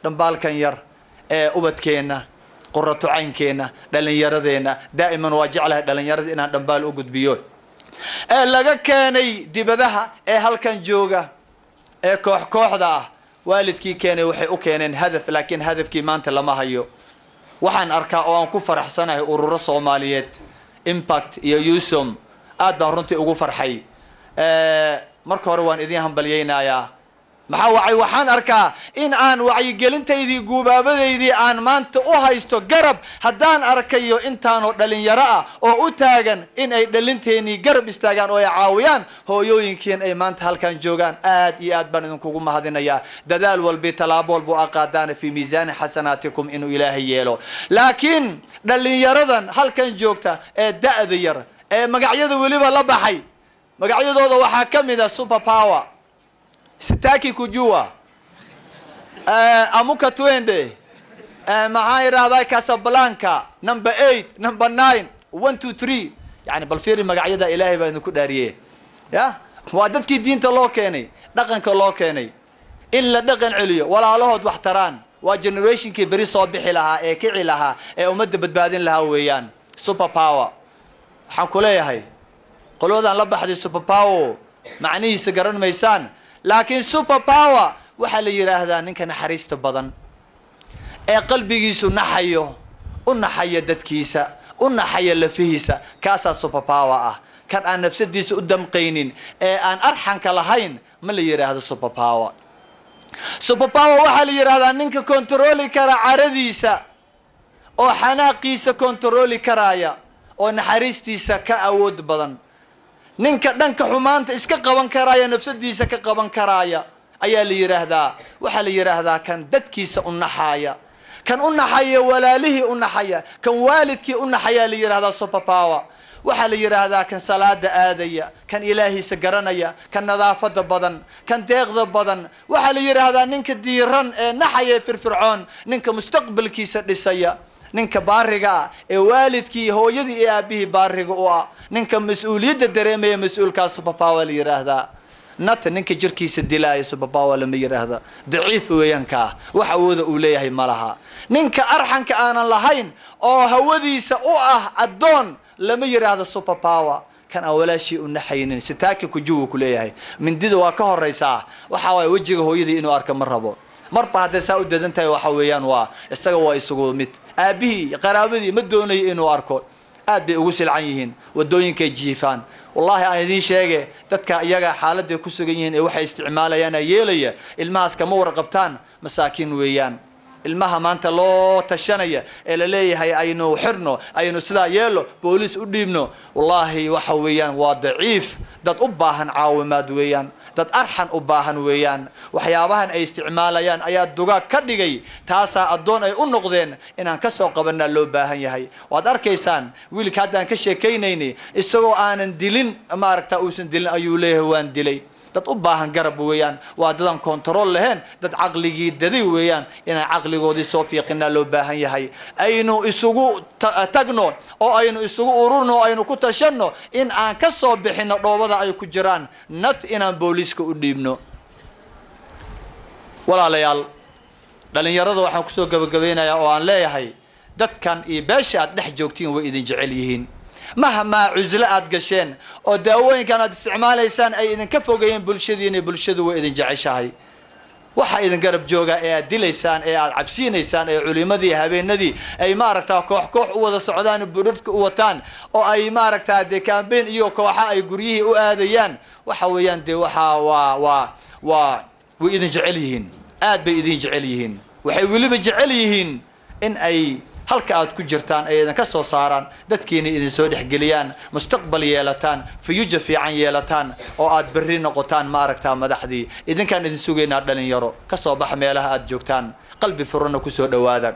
Dhambaalkan yar ee ubadkeenna, quratu caynkeenna, dhalinyaradeenna, daa'iman waa jeclahay dhalinyarada inaan dhambaal u gudbiyo, ee laga keenay dibadaha ee halkan jooga ee koox kooxda ah. Waalidkii keenay waxay u keeneen hadaf, laakiin hadafkii maanta lama hayo. Waxaan arkaa oo aan ku faraxsanahay ururo Soomaaliyeed, Impact iyo USOM. Aad baan runtii ugu farxay. Marka hore waan idiin hambalyeynayaa. Maxaa wacay? Waxaan arkaa in aan wacyigelintaydii, guubaabadaydii aan maanta u haysto garab, haddaan arkayo intaanoo dhalinyaro ah oo u taagan in ay dhalinteenii garab istaagaan oo ay caawiyaan, hooyooyinkiin ay maanta halkan joogaan. Aad iyo aad baan idinkugu mahadinayaa. Dadaal walbi, tallaabo walba a qaadaana, في ميزان حسناتكم inuu Ilaahay yeelo. Laakiin dhalinyaradan halkan joogta ee da'da yar ee magacyada weliba la baxay, magacyadooda waxaa ka mid ah Super Power, Sitaki Kujua, Amka Twende, maxaa idhahdaa, Casablanca, number 8, number 9, 1, 2, 3. Yani bal fiiri magacyada, Ilaahay baa idinku dhaariye. Ya waa dadkii diinta loo keenay, dhaqanka loo keenay, in la dhaqan celiyo, walaalahood wax taraan. Waa generationkii beri soo bixi lahaa ee kici lahaa ee ummadda badbaadin lahaa weeyaan. Super Power, waxaan ku leeyahay qolwadaan la baxday Super Power, macnihiisa garan maysaan, laakiin super power waxaa la yidhaahdaa ninka naxariista badan ee qalbigiisu naxayo, u naxaya dadkiisa, u naxaya lafihiisa, kaasaa super power ah. Kan aan nafsadiisa u damqaynin ee aan arxanka lahayn ma la yidhaahdo super power. Super power waxaa la yidhahdaa ninka kontarooli kara caradiisa oo xanaaqiisa kontarooli karaaya oo naxariistiisa ka awood badan, ninka dhanka xumaanta iska qaban karaaya, nafsadiisa ka qaban karaaya ayaa la yidhaahdaa. Waxaa la yidhaahdaa kan dadkiisa u naxaaya, kan u naxaya walaalihii, u naxaya kan waalidkii u naxayaa la yidhahdaa super power. Waxaa la yidhaahdaa kan salaada aadaya, kan Ilaahiisa garanaya, kan nadaafada badan, kan deeqda badan. Waxaa la yidhaahdaa ninka diiran ee naxaya ee firfircoon, ninka mustaqbalkiisa dhisaya, ninka baariga ah ee waalidkii, hooyadii iyo aabihii baariga u ah, ninka mas-uuliyadda dareemaya, mas-uulkaas super power la yidhaahdaa. Nata ninka jirkiisa dilaaya super power lama yidhaahda, daciif weeyaankaa, wax awooda uu leeyahay ma laha. Ninka arxanka aanan lahayn oo hawadiisa u ah addoon lama yidhaahdo super power. Kan aan walaashii u naxaynin, "Sitaki kujua" ku leeyahay, mindida waa ka horeysaa. Waxa waaye wejiga hooyadii inuu arka ma rabo. Marba hadday saa u dadan tahay, waxa weeyaan waa isaga waa isugu mid. Aabihii, qaraabadii ma doonayo inuu arko. Aad bay ugu silcan yihiin, wadooyinkay jiifaan. Wallaahi aan idiin sheege, dadka iyaga xaaladay ku sugan yihiin ee waxay isticmaalayaan yeelaya, ilmahaas kama warqabtaan. Masaakiin weeyaan. Ilmaha maanta loo tashanaya ee la leeyahay aynu xirno, aynu sidaa yeelo, booliis u dhiibno, wallaahi waxa weeyaan waa daciif. Dad u baahan caawimaad weeyaan, dad arxan u baahan weeyaan. Waxyaabahan ay isticmaalayaan ayaa dugaag ka dhigay, taasaa addoon ay u noqdeen. Inaan ka soo qabanaa loo baahan yahay. Waad arkaysaan wiilka haddaan ka sheekaynaynay, isagoo aanan dilin, maaragta, uusan dilin ayuu leeyahay waan dilay. Dad u baahan garab weeyaan. Waa dadaan control lahayn, dad caqligii daday weeyaan. Inaan caqligoodii soo fiiqinaa loo baahan yahay. Aynu isugu tagno oo aynu isugu ururno oo aynu ku tashanno in aan ka soo bixino dhoobada ay ku jiraan, nat inaan booliiska u dhiibno. Walaalayaal, dhalinyarada waxaan kusoo gabagabeynayaa oo aan leeyahay, dadkan iyo beesha aad dhex joogtiin way idin jecel yihiin. Mahmaa cuslo aad gasheen oo daawooyinkan aad isticmaalaysaan ay idinka fogeeyeen bulshadiina, bulshadu way idin jeceshahay. Waxaa idin garab jooga ee aad dilaysaan ee aad cabsiinaysaan ee culimadii habeenadii ay maaragtaa koox koox u wada socdaan, budhadhka u wataan, oo ay maaragtaa dee campaign iyo kooxa ay guryihii u aadayaan, waxa weeyaan dee waxaa waa way idin jecel yihiin, aad bay idin jecel yihiin. Waxay weliba jecel yihiin in ay halka aad ku jirtaan ay idinka soo saaraan, dadkiina idin soo dhexgeliyaan, mustaqbal yeelataan, future fiican yeelataan oo aad berri noqotaan, maaragtaa, madaxdii. Idinkaan idin sugaynaa. Dhalinyaro, ka soo baxa meelaha aad joogtaan, qalbi furana kusoo dhowaada.